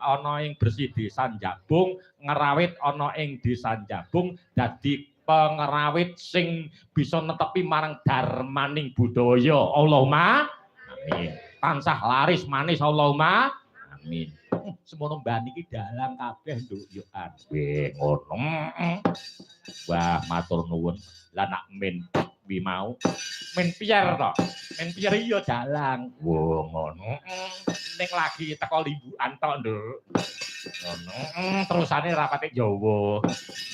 ana ing bersih desa Jabung, ngerawit ana ing desa Jabung, dadi pengerawit sing bisa netepi marang darmaning budaya. Allahumma amin. Tansah laris manis Allahumma amin. Semono mbah niki dalang kabeh, Nduk, yo an. Weh, ngono. Wah, matur nuwun. Lah nak men kuwi mau men pier to. Men pier iya dalang. Wah, ngono. Ning lagi teko limbukan tok, Nduk. Ngono. Terusane rapate Jawa.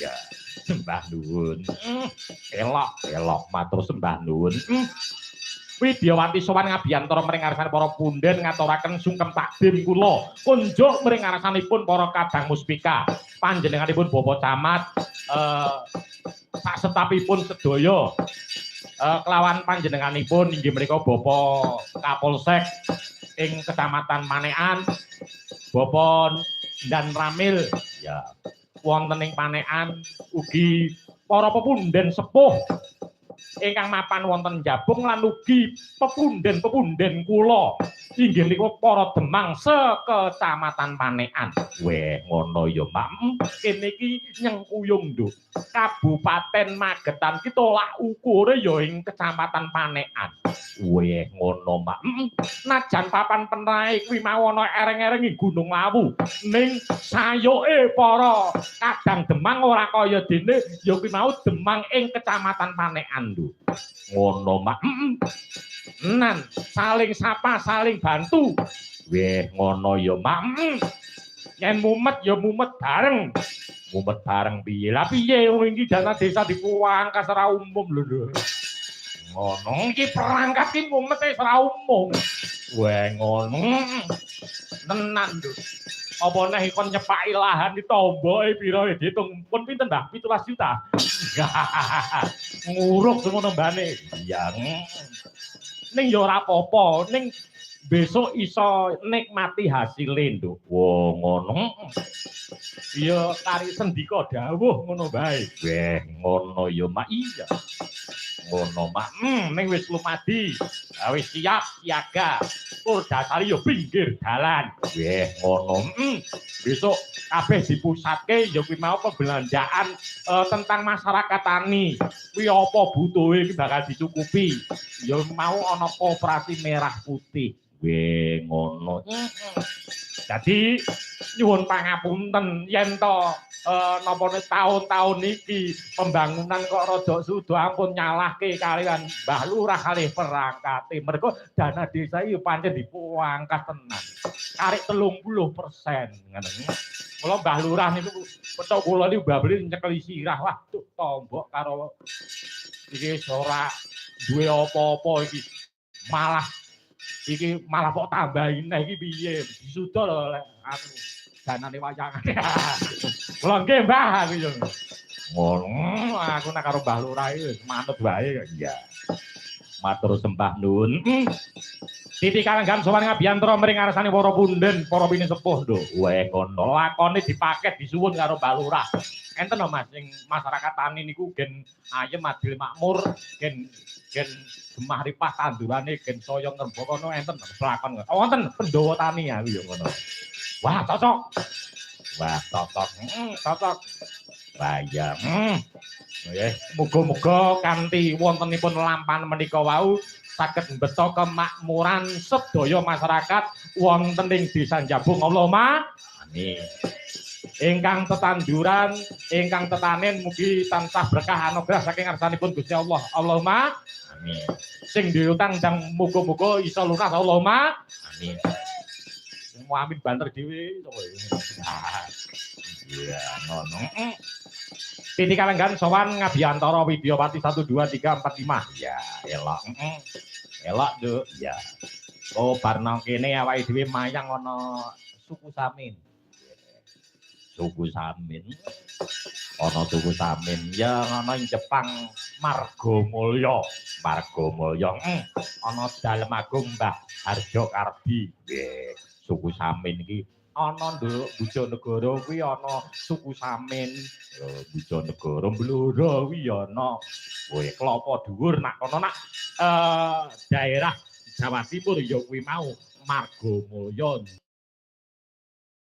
Ya, sembah nuwun. Elok, elok matur sembah nuwun. Widyawati sowan ngabiyantara mring ngarsane para punden ngaturaken sungkem takdim kula kunjuk mring ngarsanipun para kadang muspika, panjenenganipun Bapak Camat, sak setapipun sedaya, kelawan panjenenganipun inggih menika Bapak Kapolsek ing Kecamatan Manekan, Bapak Dan Ramil ya wonten ing Panekan, ugi para pepunden sepuh ingkang mapan wonten Jabung lan ugi pepunden-pepunden kula inggih niku para demang sekecamatan Panekan. Weh, ngono ya, Mak. Kene iki nyengkuyung, Nduk. Kabupaten Magetan ki tolak ukure ya ing Kecamatan Panekan. Weh, ngono, Mak. Najan papan penae kuwi mau ana ereng-ereng ing Gunung Lawu, ning sayoke para kadang demang ora kaya dene ya kuwi mau demang ing Kecamatan Panekan, Nduk. Ngono, Mak. Nan saling sapa, saling bantu. Weh, ngono ya, Mak. Yen mumet ya mumet bareng. Mumet bareng piye? Lah piye wong iki dana desa dipangkas ora umum lho, Nduk. Ngono iki perangkat iki mumete ora umum. Weh, ngono. Tenan, Nduk. Apa neh kon nyepaki lahan ditomboke pira diitung pun pinten, Mbah? 17 juta. Nguruk semono mbane. Iya. Ning ya ora apa-apa, ning besok iso nikmati hasile, Nduk. Wo ngono. Ya kari sendika dawuh ngono bae. Weh, ngono ya, Mak. Iya. Ngono, Mak. Ning wis lumadi. Wis siap siaga. Tur dasare ya pinggir dalan. Weh, ngono. Besok kabeh dipusatke ya kuwi mau pembelanjaan tentang masyarakat tani. Kuwi apa butuhe iki bakal dicukupi. Ya mau ana koperasi merah putih. Weh, ngono. Dadi nyuwun pangapunten yen to napa taun-taun iki pembangunan kok rada suda, ampun nyalahke kaliyan Mbah Lurah kalih perangkate. Mergo dana desa iki pancen dipangkas tenan. Karek 30% ngono. Mula Mbah Lurah niku petuk kula niku babeli nyekeli sirah, wah tuh tombok karo iki ora duwe apa-apa iki. Malah iki malah kok tambahi neh iki piye? Disuda lho lek anu danane wayangan. Kula nggih, Mbah, aku yo. Ngono, aku nek karo Mbah Lurah iki wis manut wae. Iya. Matur sembah nuwun. Titi kalenggan sowan ngabiyantara mring ngarsane para punden, para pinisepuh, Nduk. Weh, ngono. Lakone dipaket disuwun karo Mbah Lurah. Enten lho, Mas, sing masyarakat tani niku gen ayem adil makmur, gen gen gemah ripah tandurane gen saya ngrembaka enten lakon. Oh, wonten Pendawa Tani aku ya ngono. Wah, cocok. Wah, cocok. Cocok. Wah, iya. Nggih, muga-muga kanthi wontenipun lampahan menika wau saged mbeta kemakmuran sedaya masyarakat wonten ing Desa Jabung. Allahumma amin. Ingkang tetanduran, ingkang tetanen mugi tansah berkah anugerah saking ngarsanipun Gusti Allah. Allahumma amin. Sing duwe utang ndang muga-muga iso lunas. Allahumma amin. Mau amin banter dhewe sapa iki. Iya, ngono. Titi kalenggan sowan ngabiyantara Widyawati 1 2 3 4 5. Ya, elok. Elok, Nduk. Ya. Oh, bar nang kene awake dhewe mayang ana suku Samin. Suku Samin. Ana suku Samin ya ana ing Jepang Margomulyo. Margomulyo. Ana Dalem Agung Mbah Harjo Kardi. Nggih, suku Samin iki ana, Nduk, Bojonegoro kuwi ana suku Samin. Bojonegoro Blora kuwi ya ana. Kowe Klopo Dhuwur nak kono nak daerah Jawa Timur ya kuwi mau Margomulyo.